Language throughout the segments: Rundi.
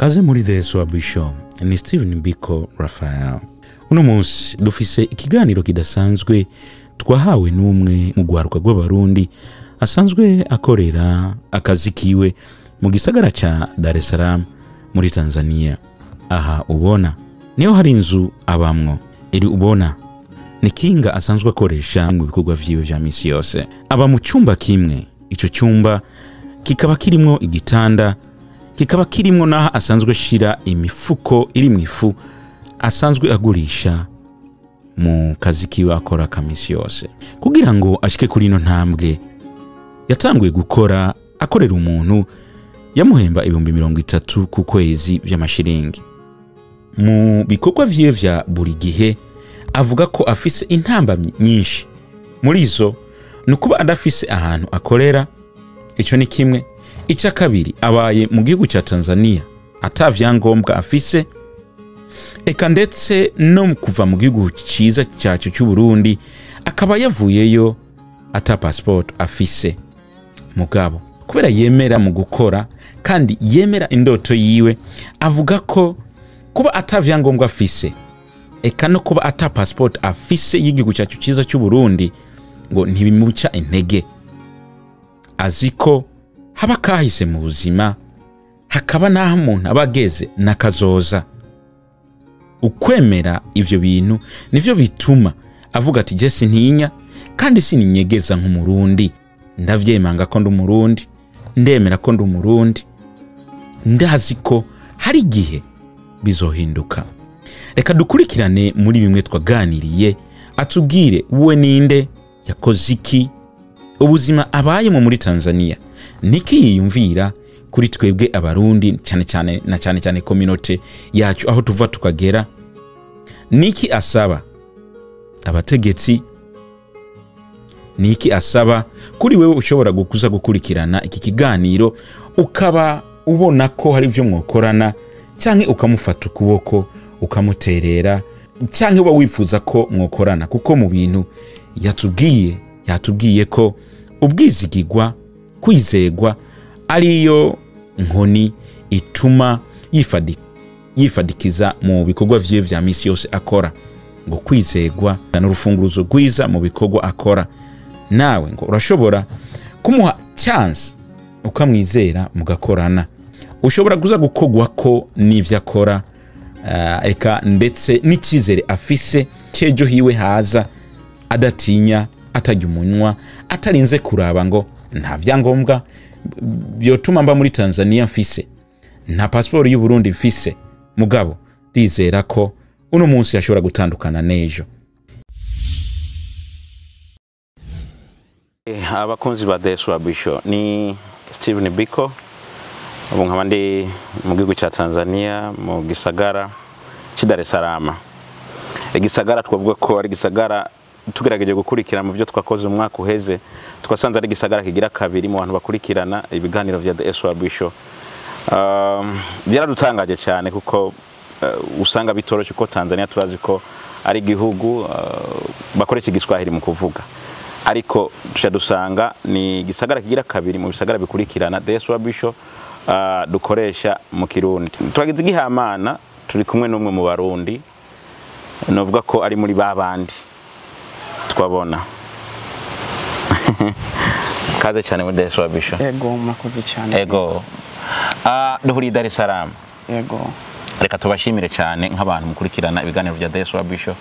Kaze muri The Swab Show, ni Steven Biko Raphael. Uno munsi dufise ikiganiro kidasanzwe twahawe n'umwe mu rwaruka rw'Abarundi asanzwe akorera akazi kiwe mu gisagara ca Dar es Salaam muri Tanzania. Aha ubona niho hari inzu abamwo, iri ubona ni kinga asanzwe akoresha mu bikorwa vyiwe vya misi yose. Aba mu cyumba kimwe, ico cyumba kikaba kirimwo igitanda, kikaba kirimwo naho asanzwe ashira imifuko iri mu ifu asanzwe agurisha mu kazi kiwe akora kamisi yose. Kugira ngo ashike kuri ino ntambwe, yatanguye gukora akorera umuntu yamuhemba 30,000 ku kwezi vy'amashiringi. Mu bikorwa vyiwe vya buri gihe avuga ko afise intamba nyinshi. Muri zo ni ukuba adafise ahantu akorera, ico ni kimwe. Ica kabiri, abaye mu gihugu ca Tanzania ata vyangombwa afise, eka ndetse no kuva mu gihugu ciza cyacu cy'u Burundi akaba yavuyeyo ata passport afise. Mugabo kubera yemera mu gukora kandi yemera indoto yiwe, avuga ko kuba ata vyangombwa afise eka no kuba ata passport afise y'igihugu cyacu ciza cy'u Burundi ngo ntibimuca intege. Azi ko haba kahise mu buzima, hakaba naho umuntu aba ageze n'akazoza. Ukwemera ivyo bintu nivyo bituma avuga ati je sintinya kandi sininyegeza nk'Umurundi, ndavyemanga ko ndi Umurundi, ndemera ko ndi Umurundi, ndazi ko hari igihe bizohinduka. Reka dukurikirane muri bimwe twaganiriye, atubwire we ninde, yakoze iki, ubuzima abayemo muri Tanzania, niki yiyumvira kuri twebwe Abarundi, cyane cyane na cyane cyane community yacu aho tuva tukagera, niki asaba abategetsi, niki asaba kuri wewe ushobora gukuza gukurikirana iki kiganiro ukaba ubona ko hari ivyo mwokorana, canke ukamufata ukuboko ukamuterera, canke uba wifuza ko mwokorana, kuko mu bintu yatubwiye ko ubwizigirwa, kwizegwa ariyo nkoni ituma yifadikiza mu bikorwa vyiwe vya misi yose akora. Ngo kwizegwa n'urufunguruzo rwiza mu bikorwa akora. Nawe ngo urashobora kumuha chance ukamwizera mugakorana. Ushobora kuza gukogwa ko n'ivyo akora, eka ndetse n'icizere afise cejo hiwe haza, adatinya, atajya umunwa, atarinze kuraba ngo nta vyangombwa byotuma mba muri Tanzania mfise, nta passport y'u Burundi mfise. Mugabo ndizera ko uno munsi ashobora gutandukana n'ejo. Abakunzi ba The Swab Show, ni Steven Biko, ubu nkaba ndi mu gihugu cya Tanzania mu gisagara cy'i Dar es Salaam. Igisagara twavuga ko ari igisagara tugerageje gukurikira mu byo twakoze umwaka uheze, twasanze ari igisagara kigira kabiri mu bantu bakurikirana ibiganiro vya The Swab Show. Byaradutangaje cyane kuko usanga bitoroshye ko Tanzania turazi ko ari igihugu bakoresha igiswahili mu kuvuga, ariko tuca dusanga ni igisagara kigira kabiri mu bisagara bikurikirana The Swab Show dukoresha mu Kirundi. Twagize igihamana turi kumwe n'umwe mu Barundi, novuga ko ari muri babandi twabona. Kaze cyane muri The Swab Show. Ego, murakoze cyane. Ego. Duhuriye Dar es Salaam. Ego. Reka tubashimire cyane nk'abantu mukurikirana ibiganiro bya The Swab Show.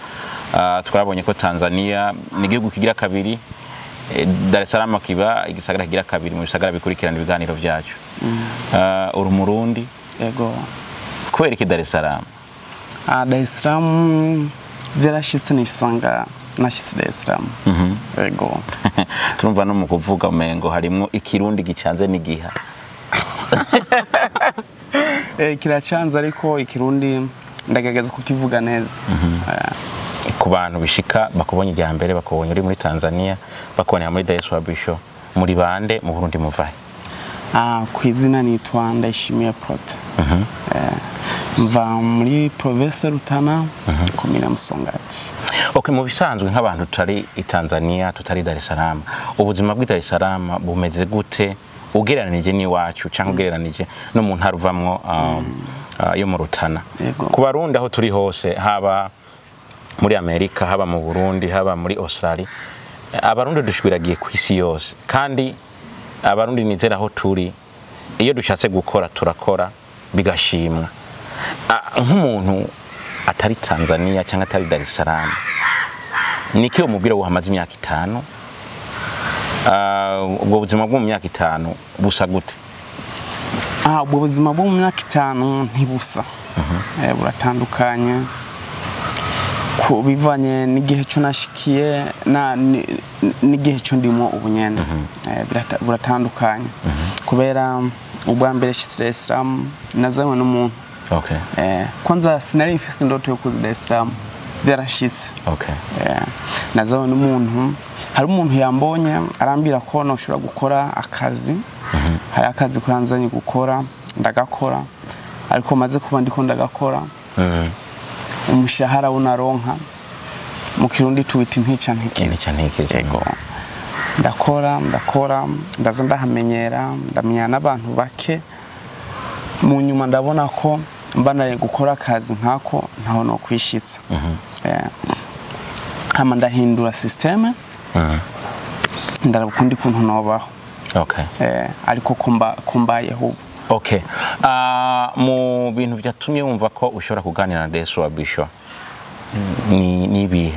Twabonye ko Tanzania ni igihugu kigira kabiri, Dar es Salaam kiba igisagara kigira kabiri mu bisagara bikurikirana ibiganiro byacu. Uri Umurundi? Ego. Kubera iki Dar es Salaam? Dar es Salaam vyarashitse nisanga nashitse Dar es Salaam. Ego. Turumva no mu kuvuga umengo harimwo ikirundi gicanze n'igiha. Kiracanze ariko ikirundi ndagerageza kukivuga neza. Ku bantu bishika bakubonye irya mbere, bakubonye uri muri Tanzania, bakubonye muri The Swab Show, muri bande mu Burundi muvahe? Ku izina nitwa Ndayishimiye Prote. Mva muri province Rutana, komine Musongati. Okay, mu bisanzwe nk'abantu tutari i Tanzania, tutari Dar es Salaam, ubuzima bw'i Dar es Salaam bumeze gute ugereranije n'iwacu cyangwa ugereranije no mu ntara uvamwo, Yo mu Rutana. Yego. Ku Barundi aho turi hose, haba muri Amerika, haba mu Burundi, haba muri Australia, Abarundi dushwiragiye ku isi yose, kandi Abarundi nizera aho turi iyo dushatse gukora turakora bigashimwa. Nk'umuntu atari Tanzania cyangwa atari Dar es Salaam, niki umubwira wo hamaze imyaka 5? Ubwo buzima bwo mu myaka 5 busa gute? Ubwo buzima bwo mu myaka 5 ntibusa. Buratandukanye ku bivanye n'igihe cyo nashikiye na n'igihe cyo ndimo ubu nyene. Buratandukanye kubera ubwa mbere nshitse Dar es Salaam nazanywe n'umuntu. Kwanza sinari mfise indoto yo kuza Dar es Salaam, vyarashitse. Nazanywe n'umuntu, hari umuntu yambonye arambwira ko noshobora gukora akazi. Hari akazi ko yanzanye gukora, ndagakora, ariko maze kuba ndiko ndagakora, umushahara unaronka mu Kirundi tuwita intica ntikize. Intica ntikize. Yego. Ndakora, ndaza ndahamenyera, ndamenya n'abantu bake. Mu nyuma ndabona ko mbanaye gukora akazi nkako ntaho no kwishitsa. Hama ndahindura systeme. Ndarabukundi kuntu nobaho. Ariko kumbayeho ubu. Okay. Mu bintu byatumye wumva ko ushobora kuganira na Desu wa Bishop ni ibihe?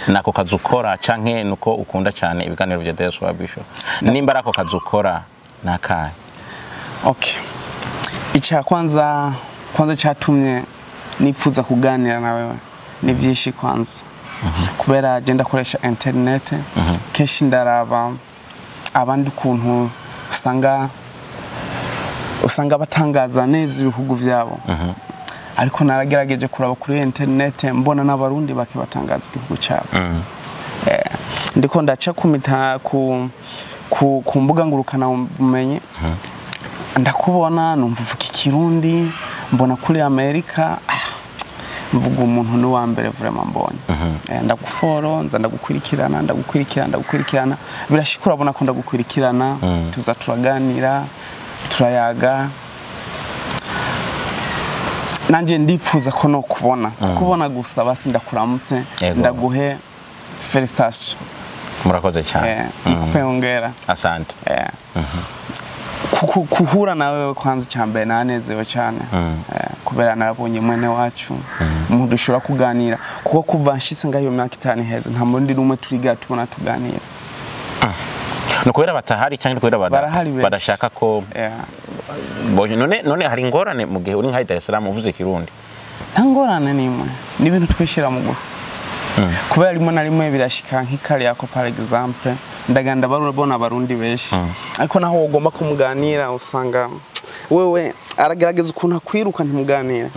Nako kazi ukora canke nuko ukunda cyane ibiganiro bya Desu wa Bishop? Nimba arako kazi ukora nakahe? Okay. Icya kwanza cyatumye nifuza kuganira na wewe ni byinshi kwanza. Kubera je ndakoresha internet, kenshi ndaraba abandi ukuntu usanga batangaza neza ibihugu vyabo. Ariko naragerageje kuraba kuri internet mbona n'Abarundi bake batangaza igihugu cyabo. Ndiko ndaca ku mbuga ngurukana bumenyi, ndakubona numva uvuga Ikirundi, mbona kuri Amerika, mvuga umuntu ni wa mbere vraiment mbonye. Ndaguforo, nza ndagukurikirana, birashikura abona ko ndagukurikirana, tuza turaganira, turayaga. Nanje ndipfuza ko no kubona, kubona gusa basi ndakuramutse, ndaguhe felicitation. Murakoze cyane. Nikupe hongera. Asante. Kuhura nawe kwanza cyambere nanezewe cyane. Kubera narabonye mwene wacu, umuntu dushobora kuganira, kuko kuva nshitse ngaho myaka 5 iheze nta mundi numwe turiga tubona tuganira. No kubera batahari cyangwa kubera badashaka ko none hari ingorane mu gihe uri nka Dar es Salaam uvuze Kirundi? Nta ngorane nimwe, ni ibintu twishira mu gusa. Kubera rimwe na rimwe birashika nk'ikari yako par exemple, ndaganda barubona Abarundi benshi, ariko naho wogomba kumuganira usanga wewe aragerageza ukuntu akwiruka ntimuganira.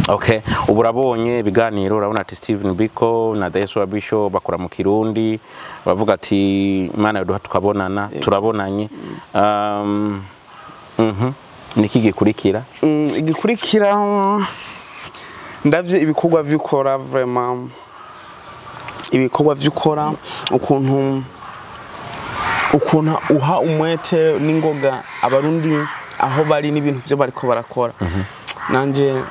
Okay, ubu urabonye ibiganiro, urabona ati Steven Biko na Desu wa Bishop bakora mu Kirundi, bavuga ati Imana yoduha tukabonana, turabonanye. Niki gikurikira? Igikurikira ndavye ibikorwa vyukora vraiment, ibikorwa vyukora ukuntu uha umwete n'ingoga Abarundi aho bari n'ibintu vyo bariko barakora. Nanje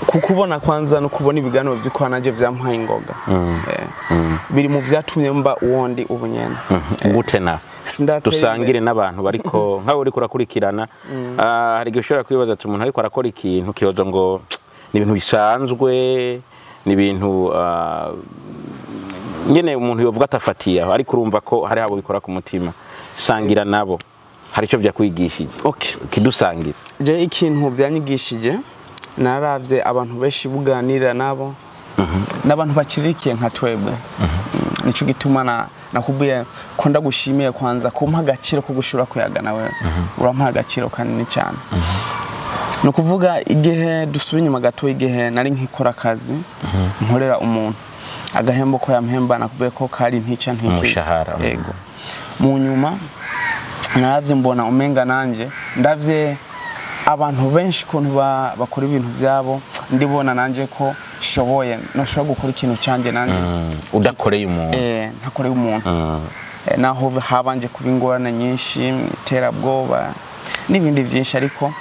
kukubona kwanza no kubona ibiganiro vyukora nanje vyampaye ingoga. Biri mu vyatumye mba uwondi ubunyene. Gute na dusangire n'abantu bariko nkawe uriko urakurikirana, hari igihe ushobora kwibaza ati umuntu ariko arakora ikintu kibazo ngo ni ibintu bisanzwe, ni ibintu nyene umuntu yovuga atafatiye aho, ariko urumva ko hari abo bikora ku mutima. Sangira nabo, hari ico vyakwigishije. Kidusangiza. Je ikintu vyanyigishije, naravye abantu benshi buganira nabo, n'abantu bakirikiye nka twebwe. Nico gituma nakubwiye ko ndagushimiye kwanza kumpa agaciro ko gushura kuyaga nawe. Urampa agaciro kanini cyane. No kuvuga igihe dusubira inyuma gato, igihe nari nkikora akazi nkorera umuntu, agahembo ko yampemba nakubwiye ko kari ntica ntikize. Yego. Mu nyuma naravye mbona umenga nanje ndavye abantu benshi kuntu bakora ibintu byabo, ndibona nanje ko shoboye noshobora gukora ikintu canje nanje udakoreye umuntu. Ntakoreye umuntu. Naho habanje kuba ingorane nyinshi, iterabwoba n'ibindi byinshi, ariko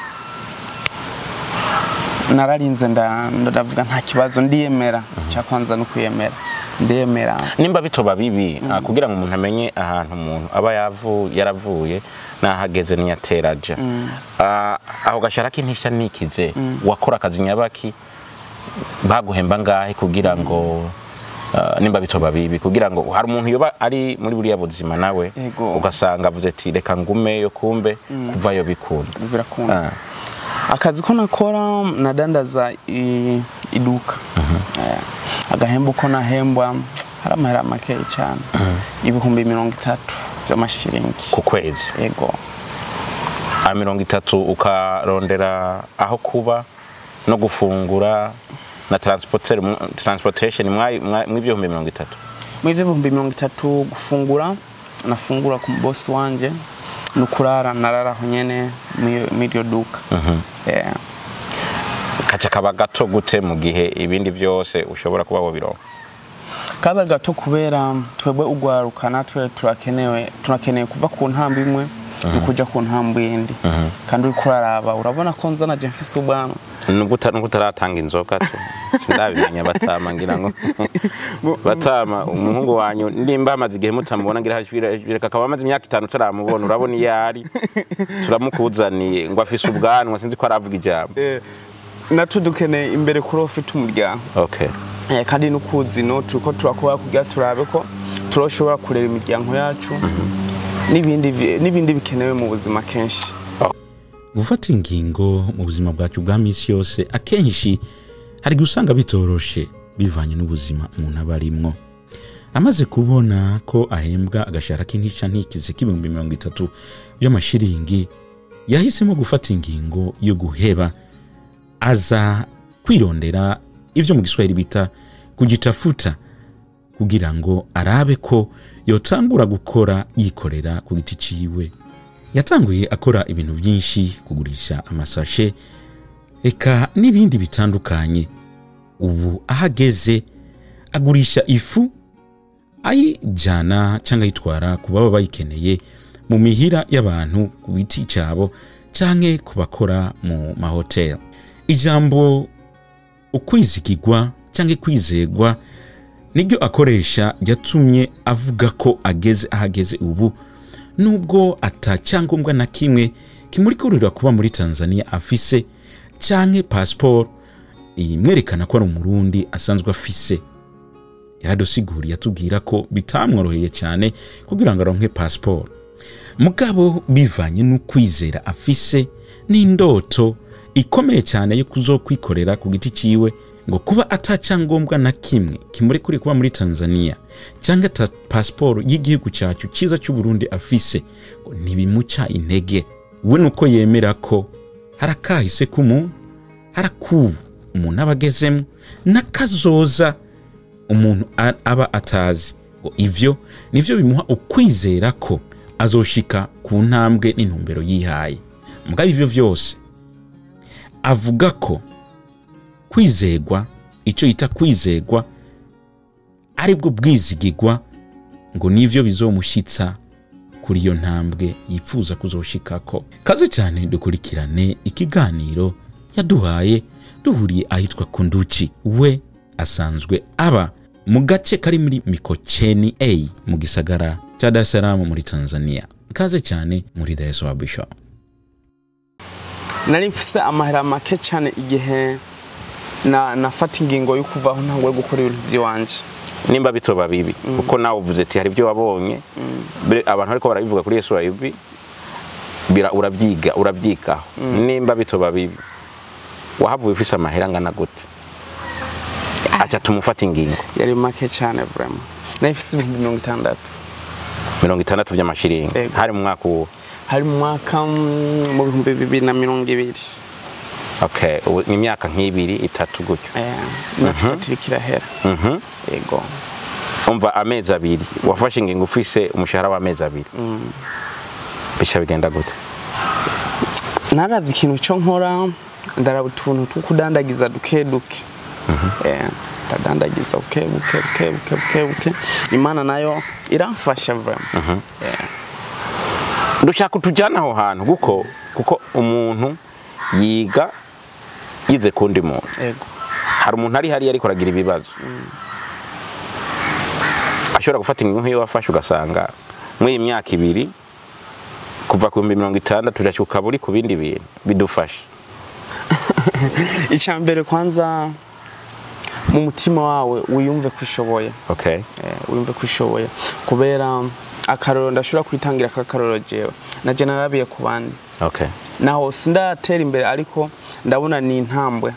Nararinze ndavuga nta kibazo, ndiyemera. Cya kwanza no kwiyemera, ndiyemera. Nimba bitoba bibi, kugira ngo umuntu amenye ahantu umuntu aba yaravuye nahageze niyateraja, aho gashara k'intisha nikize, wakora akazi nyabaki, baguhemba ngahe, kugira ngo nimba bitoba bibi, kugira ngo hari umuntu yoba ari muri buriya buzima nawe ugasanga avuze ati reka ngumeyo, kumbe kuvayo bikunda. Birakunda. Akazi ko nakora, nadandaza iduka. Agahembo ko nahembwa hari amahera makeyi cyane, 30,000 by'amashiringi. Ku kwezi? Yego. A 30, ukarondera aho kuba no gufungura na transportation mw'ibyo 30,000? Muri ibyo 30,000, gufungura nafungura ku boss wanje, no kurara narara aho nyene muri iryo duka. Kaca kaba gato gute mu gihe ibindi byose ushobora kuba wobironka? Kaba gato kubera twebwe ugwaruka natwe turakenewe, turakeneye kuva ku ntambwe imwe no kuja ku ntambwe yindi. Kandi uriko uraraba, urabona ko nzana je mfise ubwanwa. Nubwo utaratanga inzoga tu sindabimenya, batama, ngira ngo batama umuhungu wanyu nimba amaze igihe mutamubona, ngira reka akaba amaze imyaka 5 utaramubona, urabona iyo ari, turamukuzaniye ngo afise ubwanwa, sinzi ko aravuga ijambo. Natwe dukeneye imbere kuri ufite umuryango. Kandi n'ukuzi no turiko turakora kugira turabe ko turashobora kurera imiryango yacu n'ibindi bikenewe mu buzima kenshi. Gufata ingingo mu buzima bwacu bwa misi yose akenshi hari gusanga bitoroshe bivanye n'ubuzima umuntu aba arimwo. Amaze kubona ko ahembwa agashahara k'intica ntikize k'30,000 by'amashiringi, yahisemo gufata ingingo yo guheba aza kwirondera ivyo mu Giswahili bita kujitafuta, kugira ngo arabe ko yotangura gukora yikorera ku giti ciwe. Yatanguye akora ibintu byinshi, kugurisha amasashe eka n'ibindi bitandukanye. Ubu ahageze agurisha ifu, ayijana cyangwa ayitwara ku baba bayikeneye mu mihira y'abantu ku biti cyabo canke ku bakora mu mahoteli. Ijambo ukwizigirwa cyangwa kwizegwa niryo akoresha yatumye avuga ko ageze ahageze ubu, nubwo ata cyangombwa na kimwe kimurikurira kuba muri Tanzania afise, canke passport imwerekana ko ari Umurundi asanzwe afise. Yaradusiguriye atubwira ko bitamworoheye cyane kugira ngo aronke passport, mugabo bivanye n'ukwizera afise n'indoto ikomeye cyane yo kuzokwikorera ku giti ciwe, ngo kuba atacyangombwa na kimwe kimurekuriye kuba muri Tanzania cyangwa ata passport y'igihugu cyacu cyiza cy'u Burundi afise, ngo ntibimuca intege. We nuko yemera ko harakahise k'umuntu, harakubu umuntu aba agezemo, n'akazoza umuntu aba atazi, ngo ivyo nivyo bimuha ukwizera ko azoshika ku ntambwe n'intumbero yihaye. Mugabo ivyo vyose avuga ko kwizegwa, icyo yita kwizegwa aribwo bwizigigwa, ngo nivyo bizomushitsa kuri iyo ntambwe yifuza kuzoshikako. Kaze cyane dukurikirane ikiganiro yaduhaye duhuriye ahitwa Kunduchi. We asanzwe aba mu gace kari muri Mikocheni A mu gisagara cha Dar es Salaam muri Tanzania. Kaze cyane muri Dar es Salaam Show. Nari mfise amahera make cyane igihe na nafata ingingo yo kuvaho ntangwe gukora ibintu by'iwanje. Nimba bitoba bibi, kuko nawe uvuze ati hari ibyo wabonye, abantu ariko barabivuga kuri Yesu urabibi urabyiga, urabyikaho. Nimba bitoba bibi, wahavuye ufise amahera angana gute aca tumufata ingingo? Yari make cyane vraiment, nari mfise 60,000. 60 by'amashiringi? Hari mu mwaka uwo? Hari mu mwaka mu 2020. Okay, ubu ni imyaka nk'ibiri itatu gutyo. Imyaka 3 iriko irahera. Yego. Umva, amezi 2 wafashe ingingo ufise umushahara w'amezi 2, bica bigenda gute? Naravye ikintu cyo nkora, ndaraba utuntu two kudandagiza duke duke. Ndadandagiza buke buke buke buke buke buke, Imana nayo iramfasha vraiment. Dushaka utujyana aho hantu kuko umuntu yiga Yize kundi muntu. Yego. Hari umuntu ari hariya ariko aragira ibibazo. Ashobora gufata ingingo nk'iyo wafashe, ugasanga muri iyi myaka 2 kuva ku 60,000 turashyuka buri ku bindi bintu bidufasha. Icya mbere kwanza mu mutima wawe wiyumve ko ushoboye. Okay. Wiyumve ko ushoboye, kubera akarorero ndashobora kwitangira akakarorero jewe naje narabiye ku bandi. Okay. Naho sindatera imbere ariko ndabona ni intambwe.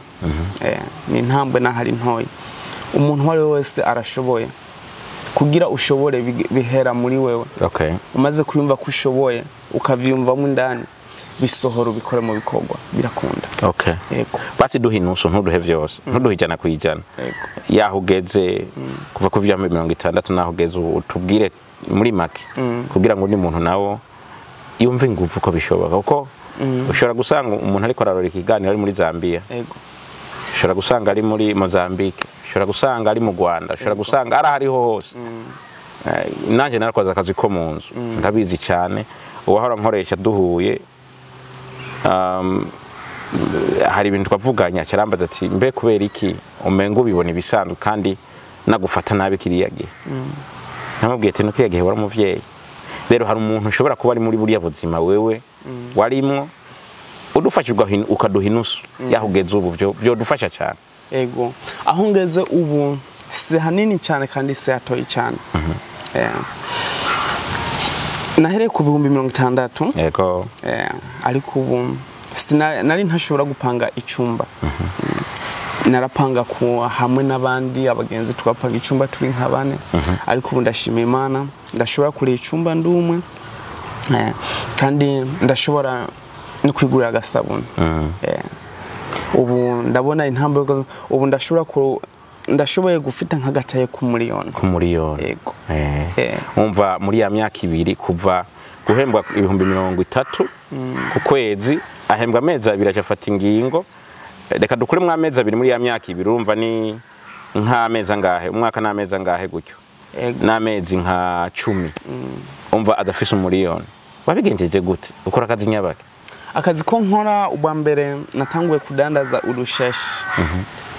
Ni intambwe nahari ntoyi. Umuntu uwo ari we wese arashoboye. Kugira ushobore bihera muri wewe. Okay. Umaze kuyumva ko ushoboye ukavyumvamo indani, bisohora ubikore mu bikorwa, birakunda. Okay. Yego. Basi duhe inusu, ntuduhe vyose, ntuduhe 100%. Yego. Yaho ugeze kuva ku vyama 60 naho ugeze ubu, utubwire muri make kugira ngo undi muntu nawo yumve ingufu ko bishoboka, kuko ushobora gusanga umuntu ariko ararora ikiganiro ari muri Zambia. Yego. Ushobora gusanga ari muri Mozambique, ushobora gusanga ari mu Rwanda, ushobora gusanga ari ahariho hose. Nanjye narakoze akazi ko mu nzu, ndabizi cyane. Uwahora nkoresha duhuye, hari ibintu twavuganye, acarambaza ati mbe kubera iki umenga ubibona ibisanzwe kandi nagufata nabi kiriya gihe. Namubwiye ati no kiriya gihe wari umuvyeyi. Rero hari umuntu ushobora kuba ari muri buriya buzima wewe warimwo, udufasha ukaduha inusu yaho ugeze ubu, byodufasha cyane. Ego. Aho ngeze ubu si hanini cyane kandi si hatoyi cyane. Nahereye ku 60,000. Yego. Ariko ubu nari ntashobora gupanga icumba. Narapanga ku hamwe n'abandi abagenzi, twapanga icumba turi nka bane. Ariko ubu ndashima Imana, ndashobora kurira icumba ndumwe. Kandi ndashobora no kwigurira agasabuni. Ubu ndabona intambwe, ubu ndashoboye gufita nk'agataye ku miliyoni. Ku miliyoni. Yego. Umva muri ya myaka 2 kuva guhembwa 30,000 ku kwezi, ahembwa amezi 2 acafata ingingo. Reka dukuremo amezi 2 muri ya myaka 2, urumva ni nk'amezi angahe? Umwaka n'amezi angahe gutyo? N'amezi nka 10. Umva adafise umiliyoni. Wabigenjeje gute? Ukora akazi nyabaki? Akazi ko nkora ubwa mbere natanguye kudandaza udushashi.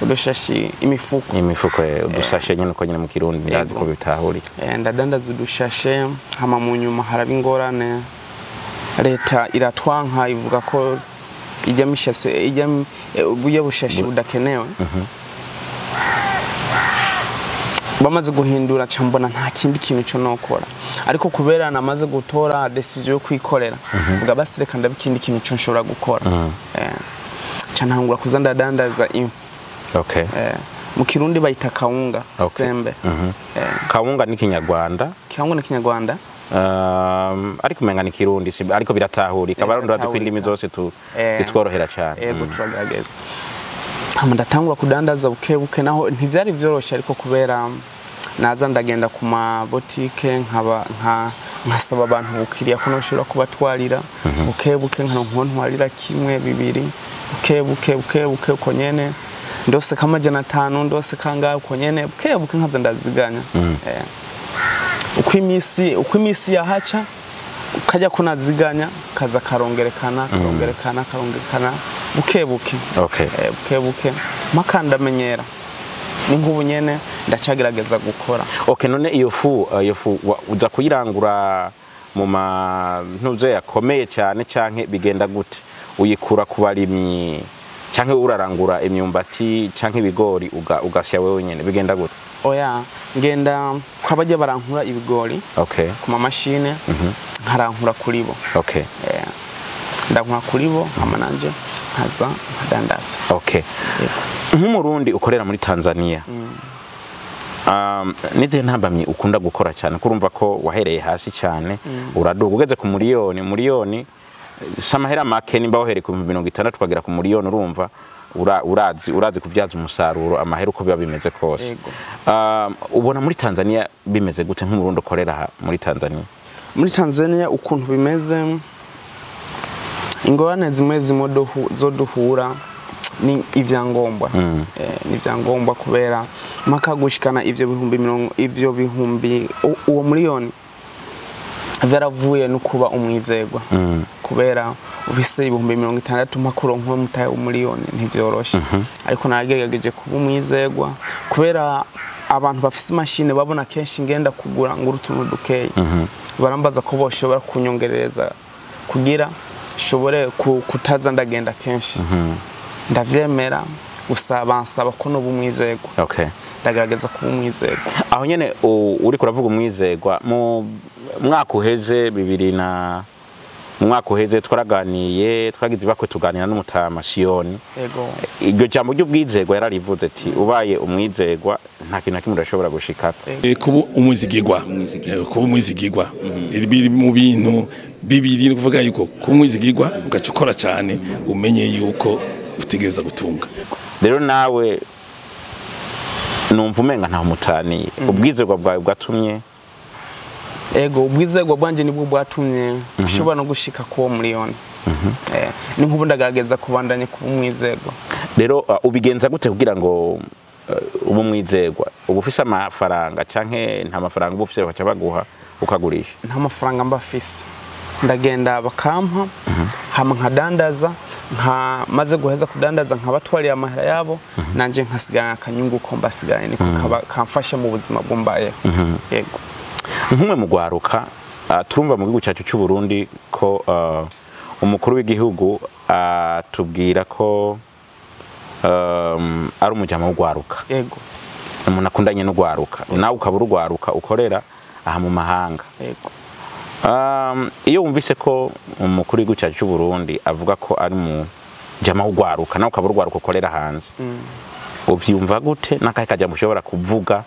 Udushashi, imifuko. Imifuko, udusashe nyine uko nyine mu Kirundi ndazi ko bitahuri. Ndadandaza udushashe, hama mu nyuma haraba ingorane. Leta iratwanka ivuga ko ijya mishase, ijya buye bushashi budakenewe. Bamaze guhindura cambona nta kindi kintu cyo nokora. Ariko kubera namaze gutora decision yo kwikorera, vuga basireka ndabikindi kintu cyo nshobora gukora. Cantangura kuza ndadandaza infu. Okay. Mu Kirundi bayita kawunga, sembe. Kawunga ni Kinyarwanda. Kawunga ni Kinyarwanda. Ariko umenga ni Kirundi, ariko biratahurika. Abarundi bazi ko indimi zose zitworohera cyane. Yego, turagerageza. Hama ndatangura kudandaza buke buke, naho ntivyari vyoroshe, ariko kubera naza ndagenda ku mabotike nkasaba abantu bukiriya ko noshobora kubatwarira buke buke, nkaronka kimwe bibiri buke buke buke buke uko nyene, ndose ka 500, ndose kangahe uko nyene buke buke nkaza ndaziganya. Uko imisi yahaca ukajya kunaziganya kaza karongerekana karongerekana karongerekana buke buke. Okay. Buke buke makanda menyera ni nk'ubu nyene ndacagerageza gukora. Okay, none iyo fu uza kuyirangura mu mantuze yakomeye cyane canke bigenda gute? Uyikura ku barimyi canke urarangura imyumbati canke ibigori ugasya wewe nyene, bigenda gute? Oya, ngenda kwabajya barankura ibigori. Okay. Ku mamashine nkarankura kuri bo. Okay. Ndankura kuri bo hama nanje nkaza nkadandaza. Okay. Nk'umurundi ukorera muri Tanzania, nize ntambamye ukunda gukora cyane, kurumva ko wahereye hasi cyane, uraduga ugeze ku miliyoni samahera make, nimba wahereye ku 60,000 ukagera ku miliyoni, urumva urazi kuvyaza umusaruro amahera uko biba bimeze kose. Ubona muri Tanzania bimeze gute nk'umurundi ukorera muri Tanzania? Muri Tanzania ukuntu bimeze, ingorane zimwe zimwe zo duhura ni ivyangombwa. Ni ivyangombwa kubera maka gushikana ivyo bihumbi mirongo, ivyo bihumbi uwo miliyoni Vyaravuye no kuba umwizegwa, kubera ufise 60,000 mpakuro nk'umutahe w'umuliyoni ntivyoroshe. Ariko nagerageje kuba umwizegwa kubera abantu bafise imashini babona kenshi ngenda kugura ngura utuntu dukeyi, barambaza ko boshobora kunyongerereza kugira shobore kutaza ndagenda kenshi. Ndavyemera, gusa bansaba ko noba umwizegwa. Ndagerageza kuba umwizegwa. Aho nyene uriko uravuga umwizegwa, mu mwaka uheze bibiri na mu mwaka uheze twaraganiye, twagize ibakwe tuganira n'umutama Siyoni. Iryo jambo ry'ubwizegwa yararivuze ati ubaye umwizegwa nta kintu na kimwe udashobora gushikako. Kuba umwizigirwa, kuba umwizigirwa biri mu bintu bibiri, ni kuvuga yuko kuba umwizigirwa ugaca ukora cyane, umenye yuko utegereza gutunga. Rero nawe numva umenga ntaho mutaniye, ubwizegwa bwawe bwatumye. Ego, ubwizegwa bwanje nibwo bwatumye ushobora no gushika kuwo miliyoni. Ni nk'ubu ndagerageza kubandanya kuba umwizegwa. Rero ubigenza gute kugira ngo ube umwizegwa? Uba ufise amafaranga canke nta mafaranga uba ufise bakaca baguha ukagurisha? Nta mafaranga mba mfise, ndagenda bakampa, hama nkadandaza, nka maze guheza kudandaza nkabatwarira amahera yabo, nanje nkasigarana akanyungu ko mbasigaranye, niko kamfasha mu buzima bw'umbayeho. Yego. Nk'umwe mu gwaruka, turumva mu gihugu cyacu cy'u Burundi ko umukuru w'igihugu atubwira ko ari umujama w'ugwaruka. Yego. Umuntu akundanye n'ugwaruka, nawe ukaba urugwaruka ukorera aha mu mahanga. Yego. Iyo wumvise ko umukuru w'igihugu cyacu cy'u Burundi avuga ko ari umujama w'ugwaruka, nawe ukaba urugwaruka ukorera hanze, uvyumva gute? N'akahe kajambo ushobora kuvuga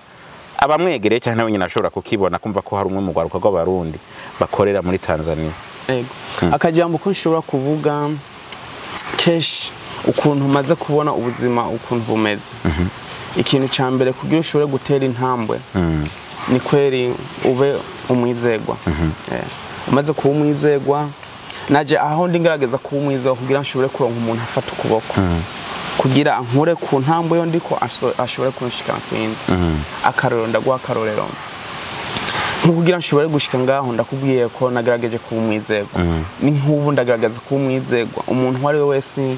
abamwegereye cyangwa nawe nyine ashobora kukibona kumva ko hari umwe mu rwaruka rw'abarundi bakorera muri Tanzania? Yego. Akajambo ko nshobora kuvuga kenshi ukuntu maze kubona ubuzima ukuntu bumeze. Ikintu ca mbere kugira ushobore gutera intambwe ni kweri ube umwizegwa. Umaze kuba umwizegwa, naje aho ndi ngerageza kuba umwizegwa kugira nshobore kuronka umuntu afata ukuboko, kugira ankure ku ntambwe yo ndiko ashobore kunshikana kwindi. Akarorero, ndaguha akarorero, nko kugira nshobore gushika ngaho ndakubwiye ko nagerageje kuba umwizegwa. Ni nk'ubu ndagerageza kuba umwizegwa, umuntu uwo ari we wese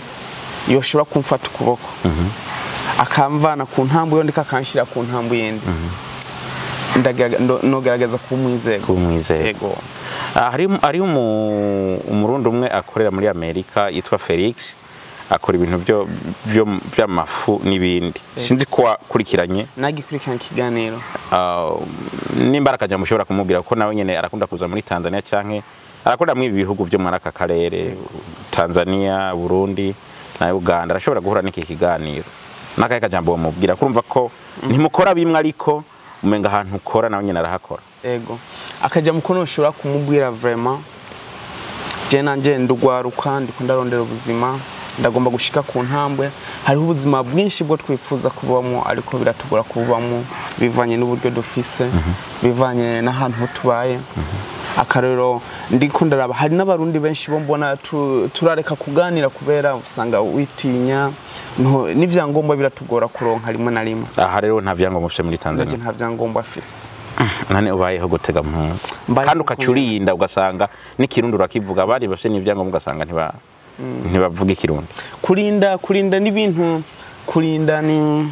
yoshobora kumfata ukuboko akamvana ku ntambwe yo ndiko akanshira ku ntambwe yindi, nogerageza kuba umwizegwa. Kuba umwizegwa. Yego. Hari umurundi umwe akorera muri Amerika yitwa Felix, akora ibintu byo by'amafu n'ibindi. Sinzi ko wakurikiranye. Nagikurikiranye ikiganiro. Nimba akajya mushobora kumubwira ko nawe nyene arakunda kuza muri Tanzania canke arakunda muri ibi bihugu byo muri aka karere, Tanzania, Burundi na Uganda, arashobora guhura n'iki kiganiro. N'akahe kajambo bamubwira? Kurumva ko ntimukora bimwe ariko umenga ahantu ukora nawe nyene arahakora. Ego. Akajambo ko noshobora kumubwira vraiment, je nanje ndugwaruka, ndiko ndarondera ubuzima, ndagomba gushika ku ntambwe. Hariho ubuzima bwinshi bwo twifuza kubamo ariko biratugora kubamo bivanye n'uburyo dufise, bivanye n'ahantu tubaye. Akarero ndiko ndaraba hari n'abarundi benshi bo mbona turareka kuganira kubera usanga witinya, n'ivyangombwa biratugora kuronka rimwe na rimwe. Aha rero nta vyangombwa ufise muri Tanzania? Nta vyangombwa afise. Nane ubayeho gutega mpungu kandi ukacurinda ugasanga n'ikirundi urakivuga, abandi bafise n'ivyangombwa ugasanga ntibavuga ikirundi. Kurinda n'ibintu, kurinda ni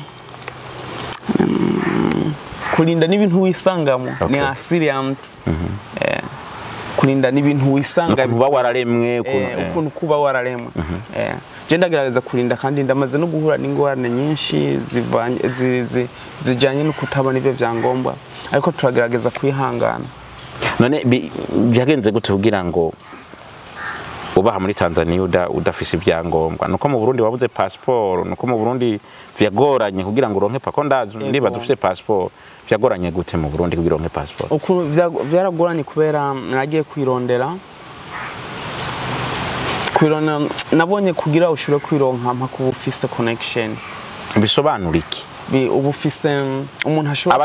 kurinda n'ibintu wisangamo. Ni asili ya mtu. Kurinda n'ibintu wisanga, ukuntu uba wararemwe, ukuntu kuba wararemwe. Je ndagerageza kurinda kandi ndamaze no guhura n'ingorane nyinshi zijanye no kutabona ivyo vyangombwa, ariko turagerageza kwihangana. None byagenze gute kugira ngo ubaha muri Tanzania udafise ivyangombwa? Nuko mu Burundi wabuze passport, nuko mu Burundi vyagoranye kugira ngo uronke pako, ndazi ndibaza ufise passport, vyagoranye gute mu Burundi kugira uronke passport? Ukuntu vyaragoranye kubera nagiye kwirondera, nabonye kugira ushobore kwironka mpaka uba ufise connection. Bisobanura iki? Uba ufise umuntu ashobora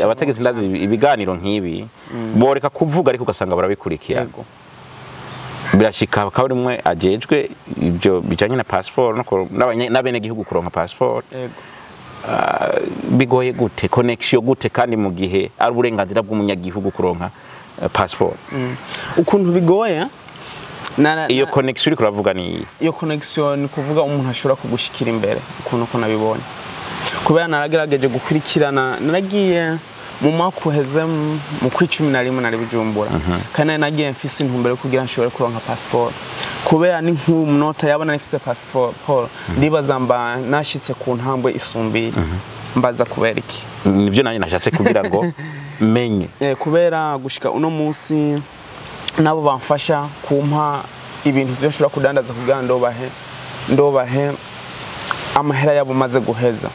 abategetsi ndazi ibiganiro nk'ibi boreka kuvuga ariko ugasanga barabikurikira. Yego. Birashika bakaba rimwe ajejwe ibyo bijanye na passport no n'abene gihugu kuronka passport. Yego. Bigoye gute connection gute kandi mu gihe ari uburenganzira bw'umunyagihugu kuronka passport. Ukuntu bigoye iyo connection uri kuravuga ni iyo connection ni kuvuga umuntu ashobora kugushikira imbere ukuntu ko nabibonye, kubera naragerageje gukurikirana, naragiye mu mwaka uheze mu kwa 11 nari Bujumbura, kandi nagiye mfise intumbero kugira nshobore kuronka passport, kubera ni nk'umunota yabona nifise passport ndibaza mba nashitse ku ntambwe isumbiye. Mbaza kubera iki? Nivyo nanye nashatse kugira ngo menye. Kubera gushika uno munsi nabo bamfasha kumpa ibintu byo nshobora kudandaza kugira ndobahe amahera yabo maze guheza.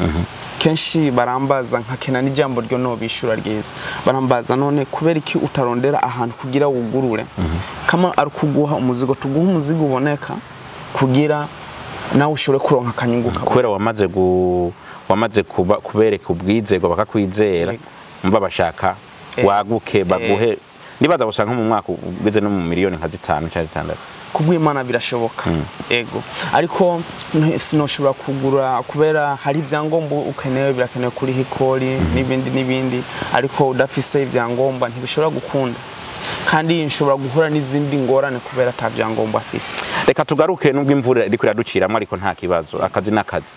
Kenshi barambaza nkakena n'ijambo ryo no bishura ryiza, barambaza none kubera iki utarondera ahantu kugira wugurure, kama ari kuguha umuzigo tuguha umuzigo uboneka kugira nawe ushobore kuronka akanyungu. Kubera wamaze kuba kubereka ubwizerwa bakakwizera, mba bashaka waguke baguhe, nibaza gusanga mu mwaka ugeze no mu miliyoni nka 5 cyangwa 6. Kubw'Imana birashoboka. Ego, ariko sinoshobora kugura kubera hari ibyangombwa ukenewe, birakenewe kuri hikori n'ibindi n'ibindi, ariko udafise ibyangombwa ntibishobora gukunda, kandi nshobora guhura n'izindi ngorane kubera ata byangombwa afise. Reka tugaruke nubwo imvura iriko iraduciramo ariko nta kibazo, akazi n'akazi.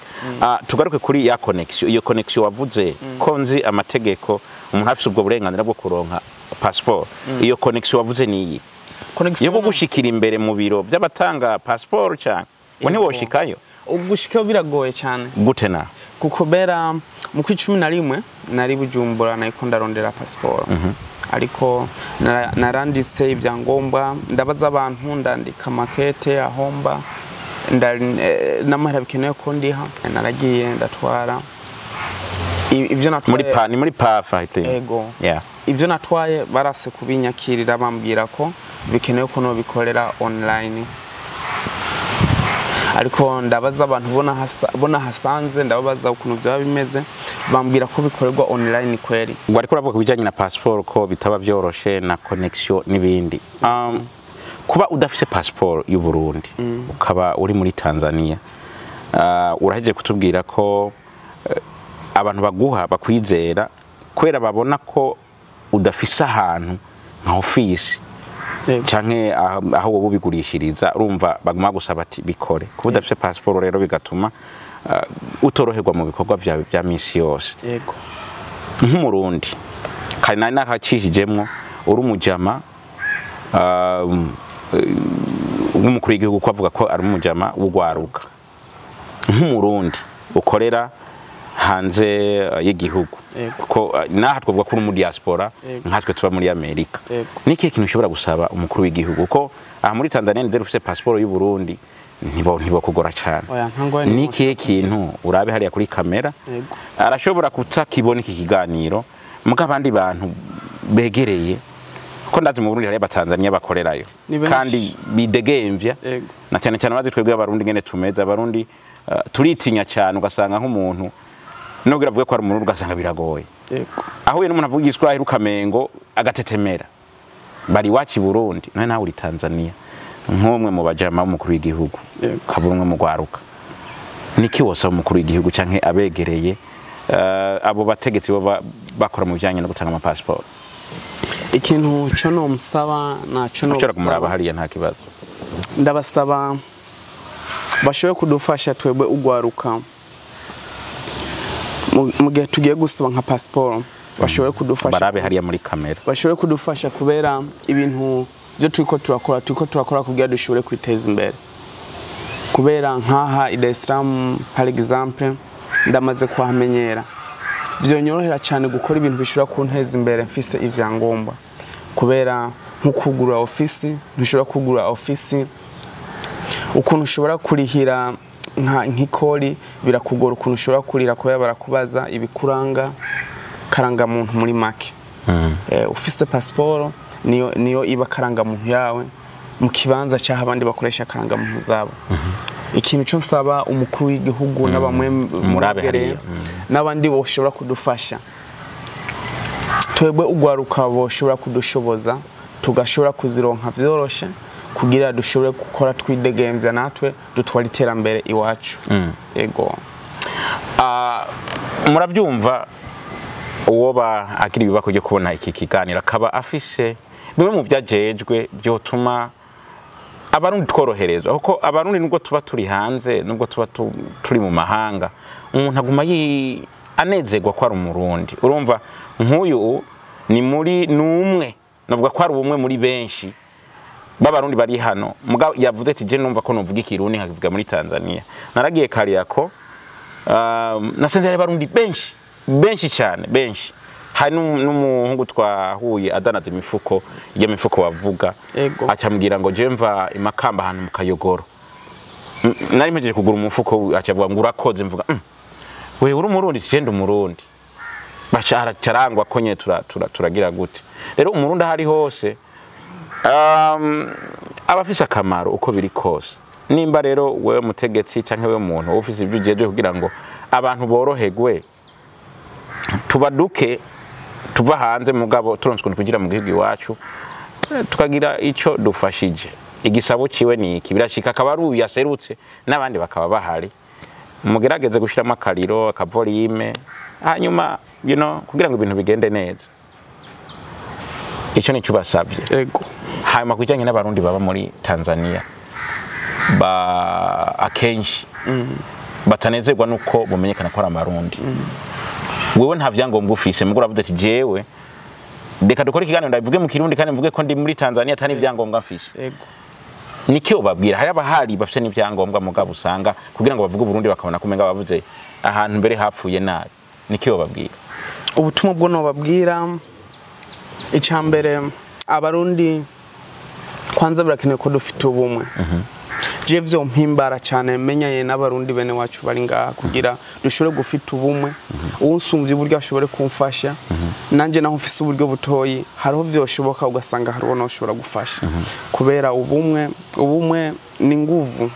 Tugaruke kuri ya connection, iyo connection wavuze ko nzi amategeko umuntu afise ubwo burenganzira bwo kuronka passport. Iyo connection wavuze ni iyi yo gushikira imbere mu biro by'abatanga passport cyane ngo ntiwoshikayo? Ugushikayo biragoye cyane. Gute na? Kuko bera mu kwa 11 nari Bujumbura nariko ndarondera passport, ariko naranditse ibyangombwa, ndabaza abantu, ndandika makete ahomba n'amahera bikenewe ko ndiha, naragiye ndatwara ivyo natwaye muri PAF I think. Ego. Yeah. Ivyo natwaye barase kubinyakirira bambwira ko bikenewe ko no bikorera online, ariko ndabaza abantu bona hasanze, ndababaza ukuntu byaba bimeze, bambwira ko bikorerwa online kweri. Ngo ariko uravuga kubijanye na passport ko bitaba byoroshe na connection n'ibindi. Kuba udafise passport y'u Burundi ukaba uri muri Tanzania, uraheje kutubwira ko abantu baguha bakwizera kubera babona ko udafise ahantu nka office canke aho wowe ubigurishiriza, urumva baguma gusaba ati bikore. Kuba udafise passport rero bigatuma utoroherwa mu bikorwa vyawe bya misi yose. Yego. Nk'umurundi kandi nari nakacishijemwo uri umujama w'umukuru w'igihugu ko avuga ko ari umujama w'ugwaruka, nk'umurundi ukorera hanze y'igihugu, kuko naha twavuga ko uri mu diaspora nkatwe tuba muri Amerika, niki kintu ushobora gusaba umukuru w'igihugu? Ko aha muri Tanzania ndero ufite passport y'u Burundi ntibo kugora cyane. Niki kintu urabe hariya kuri kamera arashobora kutakibona iki kiganiro muga abandi bantu begereye, ko ndazi mu Burundi hari abatanzania bakorerayo kandi bidegemvya, na cyane cyane bazi twebwe abarundi ngene tumeze, abarundi turitinya cyane, ugasanga nk'umuntu nubwo avuga ko ari umuntu ugasanga biragoye. Aho uyu n'umuntu avuga Igiswahili ukamengo agatetemera, bari waci Burundi nawe nawe uri Tanzania, nk'umwe mu bajama w'umukuru w'igihugu kabura umwe mu gwaruka, niki wosaba umukuru w'igihugu canke abegereye abo bategetsi bo bakora mu bijanye no gutanga ama passport? Ikintu cyo no musaba naco no musaba hariya nta kibazo, ndabasaba bashoboye kudufasha twebwe ugwaruka mu gihe tugiye gusaba nka passport, bashobore kudufasha barabe hariya muri kamera, bashobore kudufasha kubera ibintu byo turiko turakora kugira dushobore kwiteza imbere. Kubera nkaha i Dar es Salaam par exemple ndamaze kuhamenyera, vyonyorohera cyane gukora ibintu bishobora kunteza imbere mfise ivyangombwa, kubera nko kugura ofisi, ntushobora kugura ofisi ukuntu ushobora kurihira nka nk'ikori birakugora, ukuntu ushobora kurira kubera barakubaza ibikuranga karanga muntu muri make. Ufise passport niyo iba karanga muntu yawe mu kibanza cyaha abandi bakoresha karanga muntu zabo. Ikintu cyo nsaba umukuru w'igihugu n'abamwe murabe n'abandi boshobora kudufasha twebwe ugwaruka boshobora kudushoboza tugashobora kuzironka vyoroshe kugira dushobore gukora twidegemvya natwe dutwara iterambere iwacu. Yego. Murabyumva uwoba akiri bibako ryo kubona iki kiganiro akaba afise Bimwe mu vyajejwe byotuma abarundi tworoherezwa, kuko abarundi nubwo tuba turi hanze, nubwo tuba turi mu mahanga, umuntu aguma anezerwa ko ari umurundi. Urumva nk'uyu ni muri numwe, navuga ko ari umwe muri benshi b'abarundi bari hano, mugabo yavuze ati je numva ko nuvuga ikirundi nkakivuga muri Tanzania. Naragiye Kariako, nasanze hari abarundi benshi benshi cyane benshi. Hari n'umuhungu twahuye adanaza imifuko, iyo mifuko bavuga, acambwira ngo je mva imakamba ahantu mu Kayogoro, nari mpejeje kugura umufuko, acavuga ngo urakoze. Mvuga we uri umurundi? Je ndi umurundi. Baca carangwa ko nyene turagira gute. Rero umurundi ahari hose aba afise akamaro uko biri kose. Nimba rero wewe mutegetsi canke wewe muntu ufise ibyo ujeje kugira ngo abantu boroherwe, tubaduke tuva hanze, mugabo turonse ukuntu kugira mu gihugu iwacu tukagira ico dufashije. Igisabo ciwe ni iki, birashika akaba ari uyu yaserutse n'abandi bakaba bahari, mugerageze gushiramo akariro akavolume, hanyuma kugira ngo ibintu bigende neza. Ico nico basabye. Yego. Hanyuma kujyanye n'abarundi baba muri Tanzania ba akenshi batanezerwa nuko bumenyekana ko ari amarundi. Wewe nta vyangombwa ufise, mugura uravuga ati jewe reka dukore ikiganiro ndabivuge mu Kirundi kandi mvuge ko ndi muri Tanzania atari ivyangombwa mfise. Yego. Niki ubabwira? Hari abahari bafite n'ivyangombwa mugabo usanga kugira ngo bavuge Burundi bakabona kumenga bavuze ahantu mbere hapfuye nabi. Niki ubabwira? Ubutumwa bwo nobabwira, icambere abarundi kwanza birakenewe ko dufite ubumwe. Je vyo mpimbara cyane menyanye n'abarundi bene wacu bari ngaha kugira dushobore gufita ubumwe. Unsumvye uburyo ashobore kumfasha, nanje naho mfise uburyo butoyi hariho vyoshoboka ugasanga hariho noshobora gufasha. Kubera ubumwe, ubumwe ni nguvu.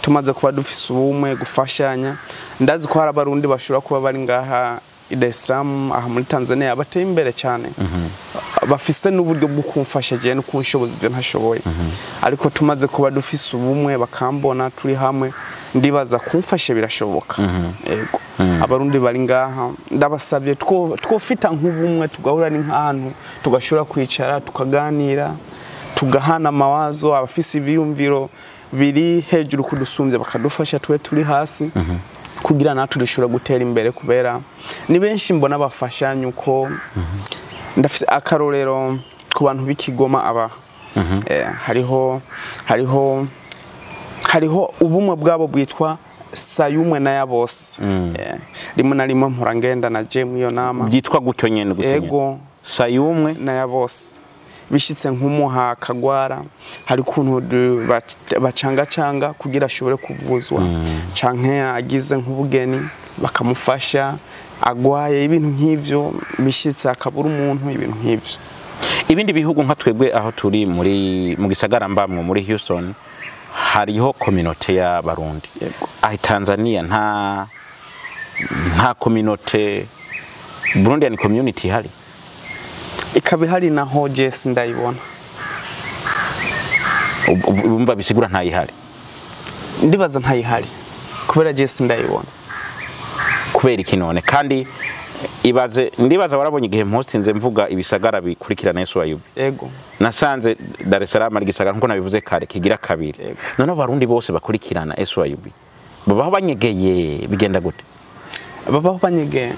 Tumaze kuba dufise ubumwe, gufashanya, ndazi ko hari abarundi bashobora kuba bari ngaha i Dar es Salaam aha muri Tanzania bateye imbere cyane, bafise n'uburyo bwo kumfasha je no kunshoboza ibyo ntashoboye. Ariko tumaze kuba dufise ubumwe bakambona turi hamwe, ndibaza kumfasha birashoboka. Yego. Abarundi bari ngaha ndabasabye twofita nk'ubumwe, tugahura ni nk'ahantu tugashobora kwicara tukaganira, tugahana amawazo, abafise ivyiyumviro biri hejuru kudusumbya bakadufasha twe turi hasi, kugira natwe dushobora gutera imbere. Kubera ni benshi mbona bafashanya uko. Ndafise akarorero ku bantu b'Ikigoma aba hariho ubumwe bwabo bwitwa Sayumwe na yabose. Rimwe na rimwe mpora ngenda na je mu iyo nama byitwa gutyo nyene gutyo. Ego, Sayumwe na yabose bishitse nk'umuha kagwara, hari kuntu bacanga kugira ashobore kuvuzwa, canke agize nk'ubugeni bakamufasha, agwaye ibintu nk'ivyo, bishitse akabura umuntu, ibintu nk'ivyo. Ibindi bihugu nka twebwe aho turi muri mu gisagara mbamwe muri Houston hariho communauté y'abarundi. Aho Tanzania nta communauté Burundian community hari. Ikaba ihari naho Jesse ndayibona. Ubumva bisigura ntayihari. Ndibaza ntayihari kubera Jesse ndayibona. Kubera iki none? Kandi ibaze, ndibaza warabonye igihe mpostinze mvuga ibisagara bikurikirana SYUB. Yego. Nasanze Dar es Salaam ari gisagara nkuko nabivuze kare kigira kabiri. None abarundi bose bakurikirana SYUB babaho banyegeye, bigenda gute? Babaho banyegeye.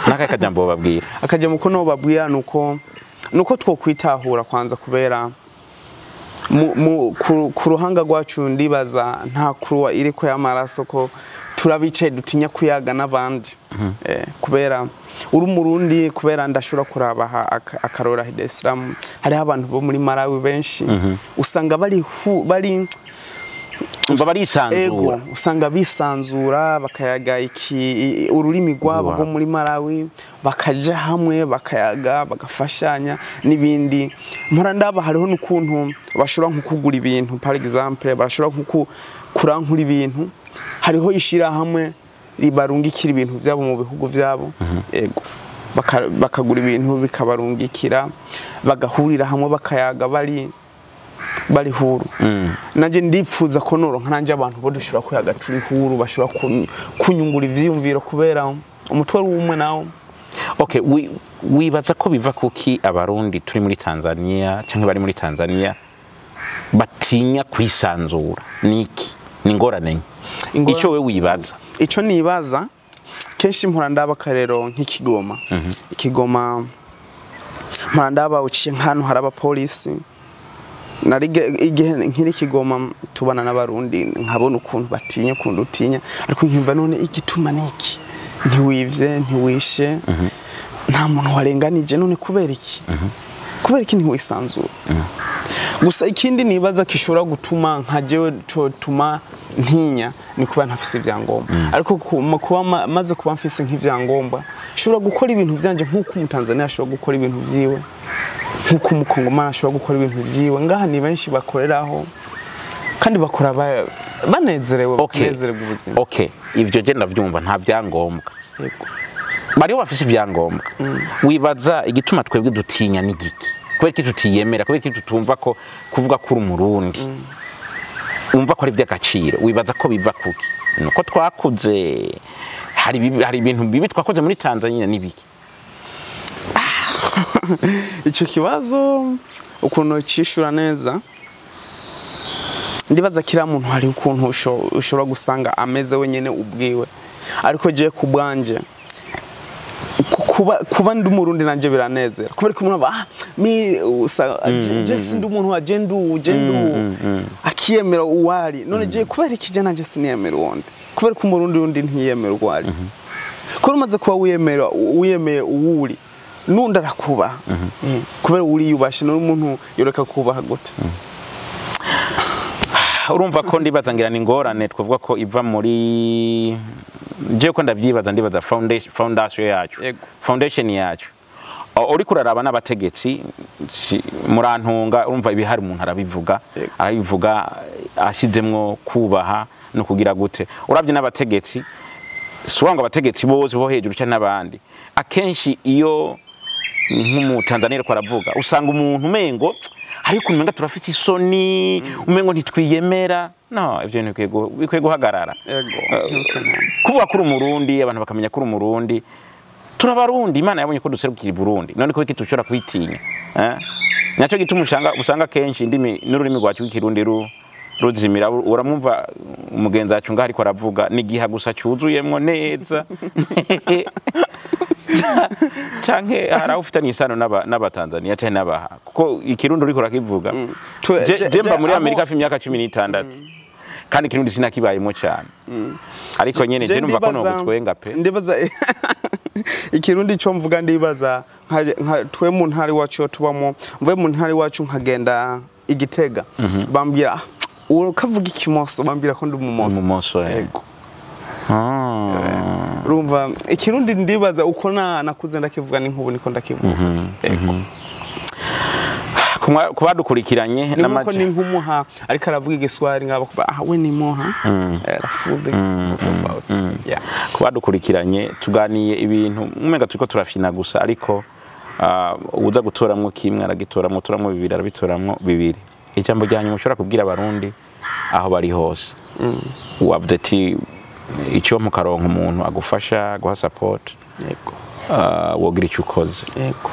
Naka kajambo babwira. Akajambo ko no babwira nuko twokwitahura kwanza, kubera ku ruhanga rwacu ndibaza nta kuruwa iriko y'amaraso ko turabicaye dutinya kuyaga n'abandi. Kubera uri umurundi, kubera ndashobora kuraba akarora Dar es Salaam hariho abantu bo muri Malawi benshi, usanga bari barisanzura, usanga bisanzura bakayaga iki ururimi rwabo rwo muri Malawi, bakaja hamwe bakayaga bagafashanya n'ibindi. Mpora ndaba hariho n'ukuntu bashobora nko kugura ibintu, par exemple bashobora nko kurankura ibintu, hariho ishira hamwe ribarungikira ibintu byabo mu bihugu byabo. Yego, bakagura ibintu bikabarungikira, bagahurira hamwe bakayaga bari huru. Nanje ndipfuza ko noronka nanje abantu bo dushobora kuyaga turi huru, bashobora kunyungura ivyiyumviro, kubera umutwe w'umwe nawo. Okay, wibaza ko biva kuki abarundi turi muri Tanzania canke bari muri Tanzania batinya kwisanzura? Niki ni ngorane ico we wibaza? Ico nibaza kenshi mpora ndaba karero nk'ikigoma. Ikigoma mpora ndaba uciye nk'ahantu hari abapolisi. Nari igihe nkiri Kigoma tubana n'abarundi nkabona ukuntu batinya, ukuntu utinya, ariko nkimva none igituma niki? Ntiwivye, ntiwishe, nta muntu warenganije, none kubera iki? Kubera iki ntiwisanzura? Gusa ikindi nibaza kishobora gutuma nka jewe cotuma ntinya ni kuba ntafise ivyangombwa. Ariko kuba maze kuba mfise nk'ivyangombwa, nshobora gukora ibintu vyanje nk'uko umutanzania ashobora gukora ibintu vyiwe, nk'uko umukongomani ashobora gukora ibintu vyiwe. Ngaha ni benshi bakoreraho kandi bakora banezerewe, banezerewe ubuzima. Okay, ivyo je ndavyumva, nta vyangombwa. Yego. Bariho bafise ivyangombwa. Wibaza igituma twebwe dutinya ni giki? Kubera iki tutiyemera? Kubera iki tutumva ko kuvuga kuri umurundi umva ko ari ivy'agaciro? Wibaza ko biva kuki? Nuko twakuze hari ibintu bibi twakoze muri Tanzania nibiki? Ico kibazo ukuntu cishura neza, ndibaza kira muntu hari ukuntu ushobora gusanga ameze wenyene ubwiwe, ariko je kubwanje kuba ndi umurundi nanje biranezera, kubera ko umuntu aba mi je sindi umuntu wa jendu akiyemera uwari. None je kubera iki je nanje siniyemera uwundi? Kubera ko umurundi undi ntiyemera uwari. Kubera umaze kuba wiyemera, wiyemeye uwuri, nundi arakubaha. Kubera uri yubashe, none umuntu yoreka kubaha gute? Urumva ko ndibaza ngira ni ingorane twavuga ko iva muri je ko ndavyibaza, ndibaza foundation yacu, foundation yacu. Uri kuraraba n'abategetsi murantunga, urumva ibihari umuntu arabivuga, arabivuga ashizemwo kubaha no kugira gute. Uravye n'abategetsi, suwanga abategetsi bose bo hejuru cyane n'abandi, akenshi iyo nk'umutanzania ariko aravuga usanga umuntu umengo ariko umenga turafite isoni, umengo ntitwiyemera. No, ivyo bintu bikwiye guhagarara. Kuvuga kuri umurundi, abantu bakamenya kuri umurundi, turabarundi, Imana yabonye ko duserukira i Burundi, none ko iki tushobora kwitinya? Naco gituma usanga kenshi indimi n'ururimi rwacu rw'ikirundi ruzimira. Uramwumva umugenzi wacu ngaho ariko aravuga n'igiha gusa cyuzuyemwo neza canke hari aho ufitanye isano n'abatanzania canke n'abaha, kuko ikirundi uriko urakivuga. Je mba muri Amerika hafi imyaka 16 kandi ikirundi sinakibayemo cyane, ariko nyene je numva ko no gutwenga pe. Ndibaza ikirundi cyo mvuga, ndibaza nka twe mu ntari wacu tubamo, mvuye mu ntari wacu nkagenda igitega, bambwira ukavuga ikimoso, bambwira ko ndi umumoso. Yego. Urumva ikirundi ndibaza uko nakuze ndakivuga n'inkubu niko ndakivuga. Yego. Kubadukurikiranye n'amaje ni nkumuha ariko aravuga igiswahili ngaba kuba we ni muha rafube tofauti. Kubadukurikiranye tuganiye ibintu umenga turiko turafina gusa, ariko uza gutoramwo kimwe aragitoramwo, toramwo bibiri arabitoramwo bibiri. Ijambo rya nyuma ushobora kubwira abarundi aho bari hose, wavuze ati icyo mukaronka umuntu agufasha guha support, yego, wogira icyo ukoze. Yego.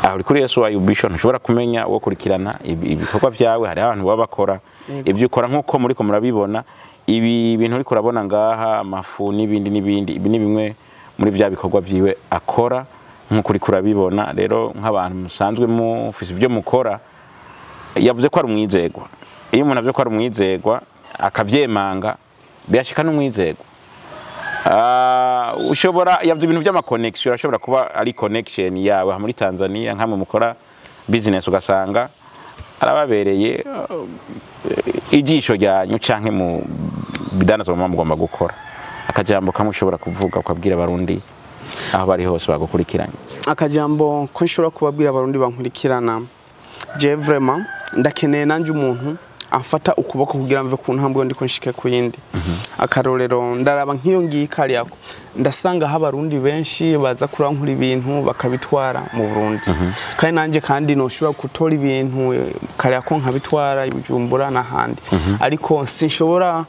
Aho uri kuri Yesu Bishop ntushobora kumenya wo kurikirana ibikorwa byawe, hari abantu baba bakora ibyo ukora nkuko muri ko murabibona. Ibi bintu uri kurabona ngaha, amafu n'ibindi n'ibindi, ibi ni bimwe muri bya bikorwa byiwe akora nkuko uri kurabibona. Rero nk'abantu musanzwe mufise ibyo mukora, yavuze ko ari umwizegwa. Iyo umuntu avuze ko ari umwizegwa akavyemanga, birashika n'umwizegwa. Ushobora yavuze ibintu by'ama connection, ashobora kuba ari connection yawe muri Tanzania nkamwe mukora business, ugasanga arababereye ijisho ryanyu canke mu bidanazo mugomba gukora. Akajambo kamwe ushobora kuvuga ukabwira abarundi aho bari hose bagukurikiranye? Akajambo ko nshobora kubabwira abarundi bankurikirana, je vraiment ndakeneye nanje umuntu amfata ukuboko kugira mve ku ntambwe ndiko nshike ku yindi. Akarorero ndaraba nkiyo ngiye kari yako, ndasanga aho abarundi benshi baza kurankura ibintu bakabitwara mu Burundi. Kandi nanje kandi noshobora gutora ibintu kari yako nkabitwara Bujumbura n'ahandi, ariko sinshobora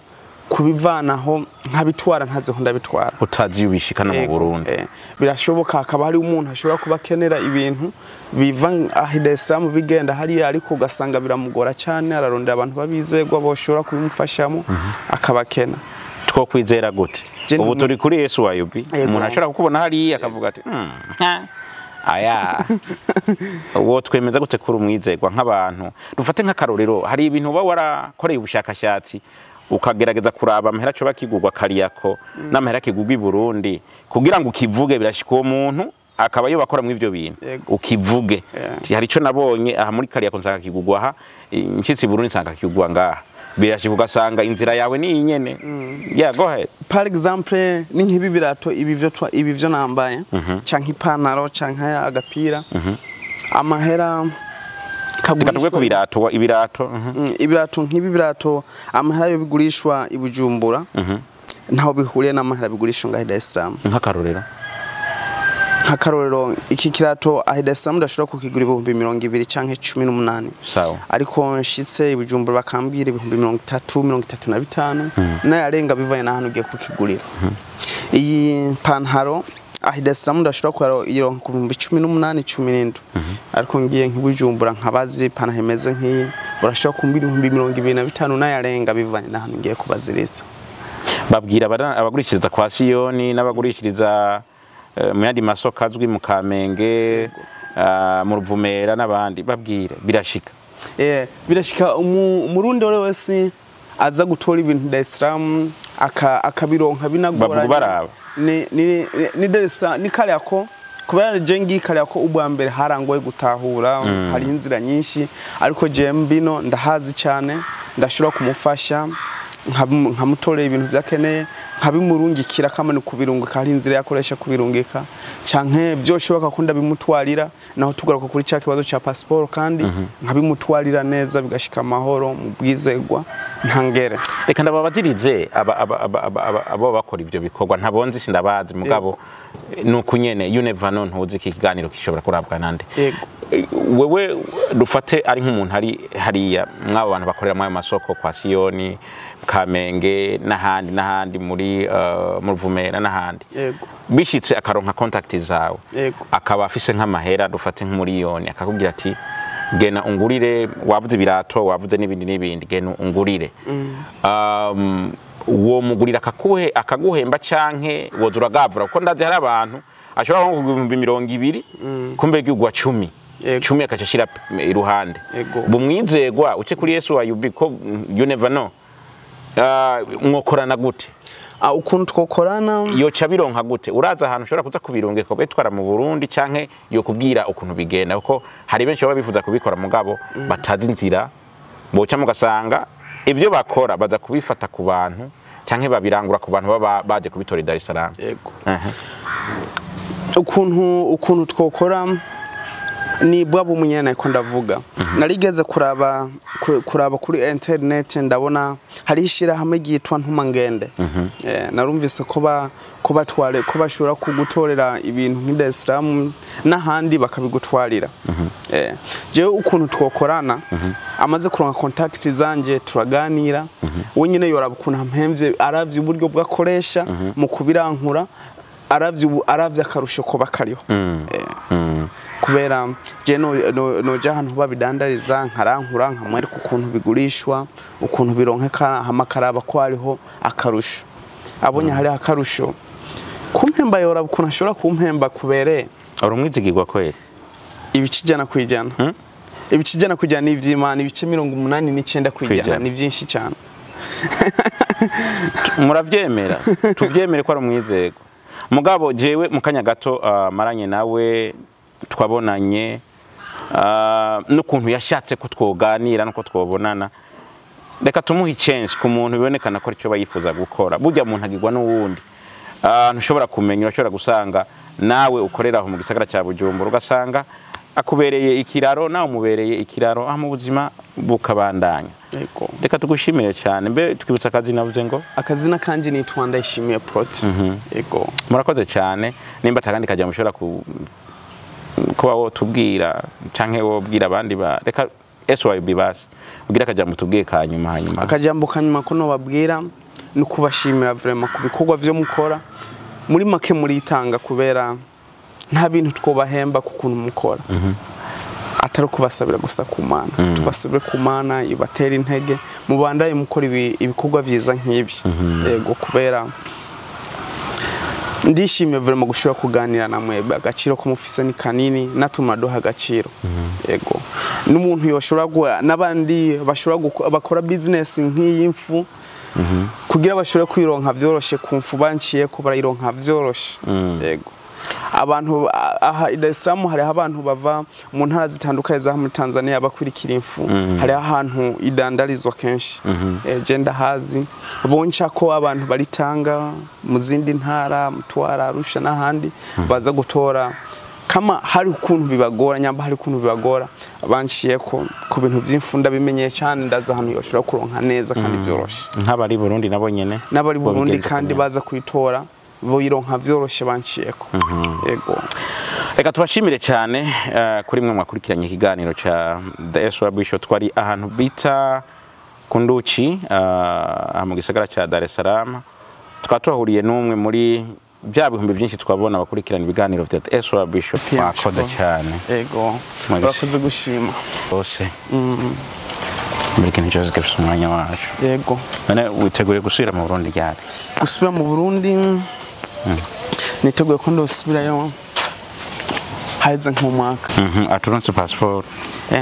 Kubivanaho nkabitwara ntazeho ndabitwara. Utazi ubishikana mu Burundi. Birashoboka akaba hari umuntu ashobora kuba akenera ibintu biva aho Dar es Salaam bigenda hariya, ariko ugasanga biramugora cyane, ararondera abantu babizegwa boshobora kubimufashamo, akabakena. Twokwizera gute? Ubu turi kuri SYUB, umuntu ashobora kukubona hariya akavuga ati aya uwo twemeza gute kuri umwizegwa nk'abantu? Dufate nk'akarorero, hari ibintu uba warakoreye ubushakashatsi ukagerageza kuraba amahera cyo bakigurwa Kariako n'amahera kigurwa i Burundi, kugira ngo ukivuge birashika uwo muntu akaba yo bakora mu ivyo bintu ukivuge. Hari ico nabonye aha muri Kariako nsanga kigurwa aha, nshitsi Burundi nsanga kigurwa ngaha, birashika ugasanga inzira yawe ni inyene. Yeah, go ahead. Par exemple ni nk'ibi birato ibi vyo nambaye, canke ipantaro canke agapira, amahera kagurishwa ku birato, ibirato ibirato nk'ibi birato amahera yo bigurishwa i Bujumbura ntaho bihuriye n'amahera bigurishwa ngaho Dar es Salaam. Nk'akarorero iki kirato aho Dar es Salaam ndashobora kukigura 20,000 canke 18. Sawa. Ariko nshitse i Bujumbura bakambwira 30,000, 35,000 n'ayarenga bivanye n'ahantu ugiye kukigurira. Iyi pantaro aho Dar es Salaam ndashobora kuyironka ku 18,000, 17,000. Ariko ngiye nk'ibujumbura nkabazi ipantaro imeze nk'iyi urashobora kumbwira 25,000 n'ayarenga bivanye n'ahantu ngiye kubaziriza. Babwira abagurishiriza kwa Siyoni n'abagurishiriza mu yandi masoko azwi mu Kamenge, mu Ruvumera n'abandi, babwire birashika. Birashika umurundi wese aza gutora ibintu Dar es Salaam akabironka binagoranye. Ni Dar es Salaam ni Kariako, kubera je ngi Kariako ubwa mbere harangoye gutahura, hari inzira nyinshi, ariko je mbino ndahazi cyane, ndashobora kumufasha nkamutorera ibintu vyakeneye, nkabimurungikira kama ni kubirungika, hari inzira yakoresha kubirungika canke byoshoboka ko ndabimutwarira, naho tugaruka kuri cya kibazo ca passport, kandi nkabimutwarira neza bigashika amahoro mu bwizegwa ntangere. Reka ndababazirize abo bakora ibyo bikorwa ntabonzi sindabazi, mugabo nuko nyene you never know, ntuzi iki kiganiro kishobora kurabwa nande. Wewe dufate ari nk'umuntu ari hariya mwabo bantu bakorera mu masoko kwa Siyoni, Kamenge n'ahandi n'ahandi muri mu Ruvumera n'ahandi, bishitse akaronka contact zawe, akaba afise nk'amahera dufate nk'umuriyoni, akakubwira ati gena ungurire, wavuze ibirato wavuze n'ibindi n'ibindi, gena ungurire. Uwo mugurira akaguhemba canke woza uragavura, kuko ndazi hari abantu ashobora nko kugura 20,000 kumbe igurwa 10 10 akaca ashira iruhande. Bumwizegwa uce kuri SYUB ko you never know. Mwokorana gute? Ukuntu twokorana yoca bironka gute? Uraza ahantu ushobora kuza kubirungika betwara mu Burundi canke yo kubwira ukuntu bigenda, kuko hari benshi baba bifuza kubikora mugabo batazi inzira, boca mugasanga ivyo bakora baza kubifata ku bantu canke babirangura ku bantu baba baje kubitora i Dar es Salaam. Yego. Ukuntu twokora ni bwa bumunyana ko ndavuga. Narigeze kuraba kuri internet, ndabona hari ishira hamwe gitwa Ntumangende. Narumvise ko batware ko bashobora kugutorera ibintu nk'i Dar es Salaam n'ahandi bakabigutwarira. Jewe ukuntu twokorana, amaze kuronka contact zanje turaganira, we nyine yoraba ukuntu ampemvye, aravye uburyo bwakoresha mu kubirankura, aravye akarusho ko bakariho. Kubera je no ahantu babidandariza nkarankura nkamwereka ukuntu bigurishwa, ukuntu bironkeka, hamakaraba ko hariho akarusho. Abonye hari akarusho kumpemba yora ukuntu ashobora kumpemba kubere. Uri umwizigirwa kweli? Ibice 100%. Ibice 100% ni ivy'Imana, ibice 89% ni byinshi cyane. Muravyemera? Tuvyemere ko ari umwizego. Mugabo jewe mu kanya gato maranye nawe twabonanye, n'ukuntu yashatse ko twoganira nuko twobonana, reka tumuhe chance ku muntu bibonekana ko icyo bayifuza gukora. Burya muntu agirwa n'uwundi, ntushobora kumenya, urashobora gusanga nawe ukorera aho mu gisagara cya Bujumbura ugasanga akubereye ikiraro nawe umubereye ikiraro, aho mu buzima bukabandanya. Yego. Reka tugushimire cyane. Mbe twibutsa akazi navuze ngo akazina kanje nitwa Ndayishimiye Prot. Yego. Murakoze cyane. Nimba takandi kajya mushobora kuba wo tubwira canke wo bwira abandi ba reka SYB basi ugira akajambo tubwiye kanyuma hanyuma akajambo kanyuma ko no babwira No kubashimira vraiment ku bikorwa vyo mukora. Muri make muritanga, kubera nta bintu twobahemba ku kuntu mukora, atari kubasabira gusa ku Mana. Tubasabire ku Mana ibatera intege, mubandaye mukora ibikorwa vyiza nk'ibi. Yego, kubera ndishimye vraiment gushobora kuganira na mwebwe. Agaciro ko mufise ni kanini, natuma duha agaciro. Yego, n'umuntu yoshobora guha n'abandi bashobora bakora business nk'iyi mfu, kugira bashobore kwironka vyoroshe ku mfu banciye ko barayironka vyoroshe. Yego, abantu aha i Dar es Salaam hariho abantu bava mu ntara zitandukanye za muri Tanzania bakurikira imfu. Hariho ahantu idandarizwa kenshi. Je ndahazi, bonca ko abantu baritanga mu zindi ntara, Mtwara, Arusha n'ahandi, baza gutora. Kama hari ukuntu bibagora, nyamba hari ukuntu bibagora, banciye ko ku bintu vy'imfu ndabimenyeye cyane, ndaza ahantu yoshobora kuronka neza kandi vyoroshe. Nk'abari Burundi nabo nyene? N'abari Burundi bobigenza kandi kumwe. Baza kuyitora boyironka vyoroshe banciyeko. Yego. Reka tubashimire cyane kuri mwe mwakurikiranye ikiganiro ca The SW Show. Twari ahantu bita Kunduchi, aha mu gisagara ca Dar es Salaam. Tukaba tuhahuriye n'umwe muri bya bihumbi byinshi twabona bakurikirana ibiganiro vya The SW Show. Pia Mwakoze nshukuru. cyane. Yego. Mwese. Urakoze gushima. Bose muri kintu cyose gifite umwanya wacu. Yego. None witeguye gusubira mu Burundi ryari? Gusubira mu Burundi, niteguye ko ndosubirayo haheze nk'umwaka. Aturonse passport?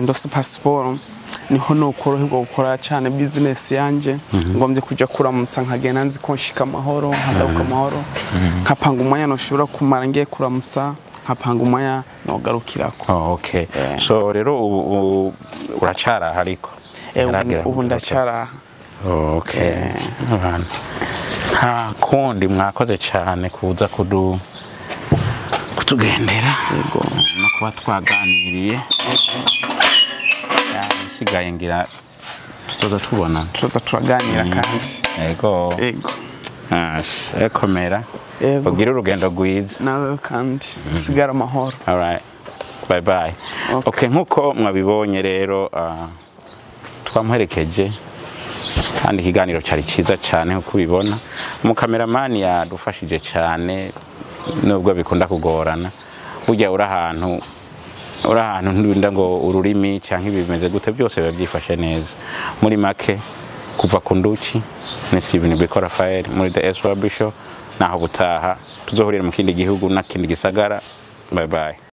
Ndose pasiporo, niho nokoroherwa gukora cyane business yanje. Ngombye kuja kuramutsa, nkagenda nzi ko nshika amahoro, nkagaruka amahoro, nkapanga umwanya noshobora kumara ngiye kuramutsa, nkapanga umwanya nogarukirako. Oh, okay. So rero ubu uracara ariko? Ubu ndacara. Oh, okay. Abantu. Nta kundi, mwakoze cyane kuza kutugendera Yego. no kuba twaganiriye. Ya, isigaye ngira tuzoza tubona. Tuza turaganira kandi. Yego. Yego. Komera. Yego. Ugire urugendo rwiza. Nawe kandi usigara amahoro. Alright. Bye bye. Okay. Okay, nkuko mwabibonye rero, twamuherekeje kandi ikiganiro cyari cyiza cyane nkuko ubibona. Umukameramani yadufashije cyane, nubwo bikunda kugorana. Burya uri ahantu nturinda ngo ururimi cyangwa ibi bimeze gute, byose biba byifashe neza. Muri make, kuva ku Nduki ni Steven Biko Raphael muri The SW Show. Naho butaha tuzohurira mu kindi gihugu n'akindi gisagara. Bye bye.